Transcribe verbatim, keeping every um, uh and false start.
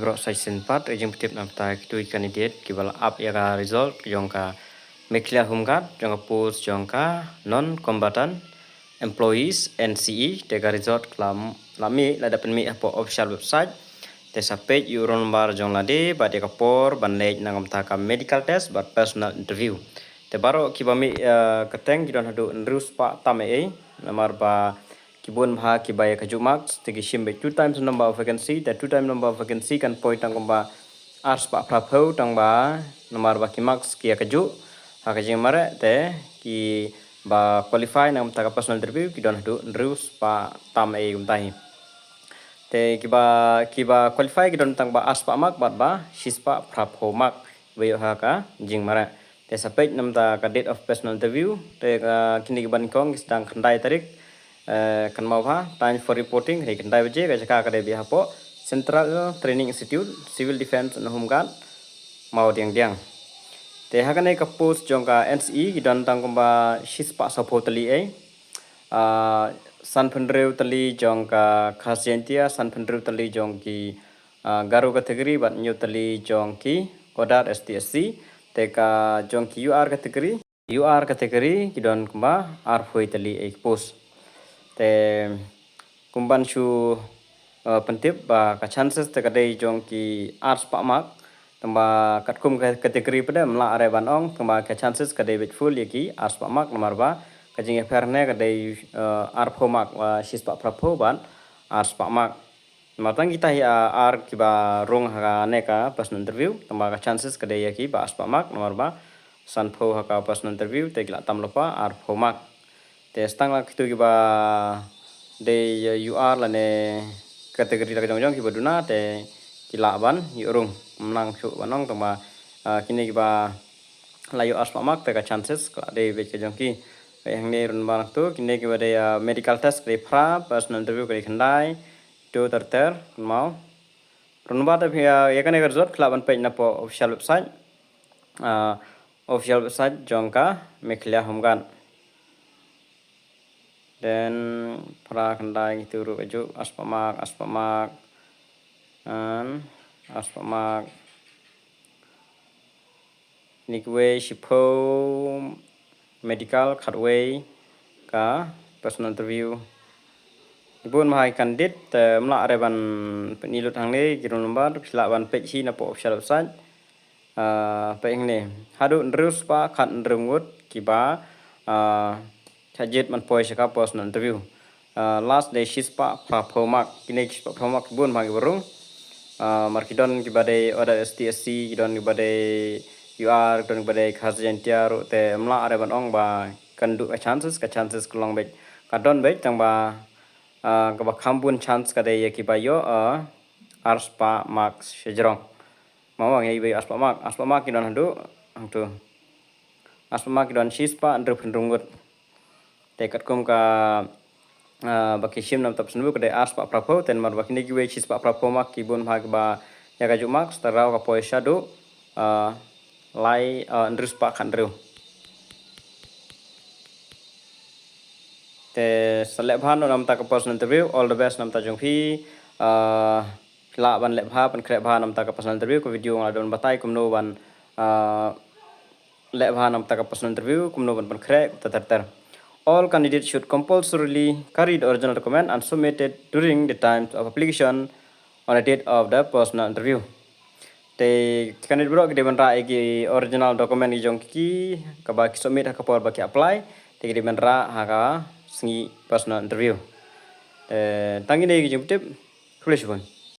Pro session pat, ejing petip namta kitui candidate kiba la ap ïa ka result jong ka Meghalaya Home Guard jong ka post jong ka non-combatant employees, N C E. Te ka result ka la mih, la dep pynmih hapoh official website. Te sa peit ïa u roll number jong lade bad ïa ka por ban leit na ka bynta ka medical test bad personal interview. Te baroh kiba mih, eh, kyrteng ki don haduh hynriew spah tam eh, namar ba ki bun bha kiba ïa kajuh marks, te ki shim beit two times number of vacancy, te two times number of vacancy kan poi tang kumba ar spah phra phew, tang ba namar ba ki marks ki ïa kajuh ha ka jingmareh, te kiba qualify na ka bynta ka personal interview ki don haduh hynriew spah tam eh kumta hi. Te kiba, kiba qualify ki don tang ba ar spah mark bad ba shi spah phra phew mark ba ïoh ha ka jingmareh. Te sa peit namta ka date of personal interview, te ka kine kiba nyngkong ki sdang khyndai tarik, eh, kynmaw bha, time for reporting ka dei khyndai baje, ka jaka ka dei beit hapoh Central Training Institute, Civil Defence and Home Guard, Mawdiangdiang. Te ha kane ka post jong ka N C E ki don tang kumba shi spah saw phew tylli eh. Ah, san phew hynriew tylli jong ka Khasi Jaintia, san phew hynriew tylli jong ki, ah, Garo category bad hynñiew tylli jong ki other S T S C, te ka jong ki U R category, U R category ki don kumba ar phew tylli eh ki post. Te kumban shu, eh, pyntip ba ka chances te ka dei jong ki ar spah mark, tang ba katkum ka category pat ym lah re ban ong, tang ba ka chances ka dei beit full ïa ki ar spah mark, namar ba ka jingïapher ne ka dei, eh, ar phew mark, eh, shi spah phra phew bad ar spah mark. Namar tang kita hi, eh, ar kiba rung ha kane ka personal interview, tang ba ka chances ka dei ïa ki ba ar spah mark, namar ba san phew ha ka personal interview, te ki la tam lypa ar phew mark. Te sdang la kitu kiba dei, eh, U R lane category la ka jong jong kiba duna, te ki lah ban ïoh rung, ym nang shuh ban ong, tang ba, ah, kine kiba la ïoh ar spah mark te ka chances ka la dei beit ka jong ki. Ka hangne run ba tu, kine kiba dei, ah, medical test ka dei phra, personal interview ka dei khyndai, tu ter ter, kynmaw. Run ba te, ah, ïa kane ka result ka lah ban peit na poh official website. Ah, official website jong ka Meghalaya Home Guard. Then phra khyndai ngi tu ruh kajuh, ar spah mark, ar spah mark, and ar spah mark. Ni kiwei shiphew medical, khatwei ka personal interview. Ki bun bha ki candidate, te ym lah re ban pyni lut hangne ki roll number, ki lah ban peit hi na poh official website. Ah, peit hangne. Haduh hynriew spah khat hynriew ngut kiba, ah, shah jied ban poi sha ka personal interview. Ah, last dei shi spah phra phew mark. Kine shi spah phra phew mark ki bun bha kiba rung. Ah, mar ki don kiba dei other S T S C, ki don kiba dei U R, ki don kiba dei Khasi Jaintia ruh, te ym lah re ban ong ba kan duh ka chances, ka chances ka long beit, ka don beit, tang ba, ah, kaba kham bun chance ka dei ïa kiba ïoh, ah, ar spah mark shajrong. Mawang ïa kiba ïoh ar spah mark, ar spah mark ki don haduh hangtu. Ar spah mark ki don shi spah hynriew phew hynriew ngut. Te katkum ka, ah, ba ki shim na ka bynta personal interview ka dei ar spah phra phew, te namar ba kine kiwei shi spah phra phew mark ki bun bha kiba ïa kajuh mark, te raw ka poi shaduh, ah, lai, ah, hynriew spah khat hynriew. Te sa leh bha noh na ka bynta ka personal interview, all the best na ka bynta jong phi. Ah, lah ban leh bha, pynkhreh bha na ka bynta ka personal interview, ka video nga la don batai kumno ban, ah, leh bha na ka bynta ka personal interview, kumno ban pynkhreh, ter ter ter. All candidates should compulsorily carry the original document and submit it during the time of application on the date of the personal interview. Te ki candidate baroh ki dei ban rah ïa ki original document ki jong ki kaba ki submit ha ka por ba ki apply, te ki dei ban rah ha ka sngi personal interview. Te tang kine ki jingpyntip, khublei shibun.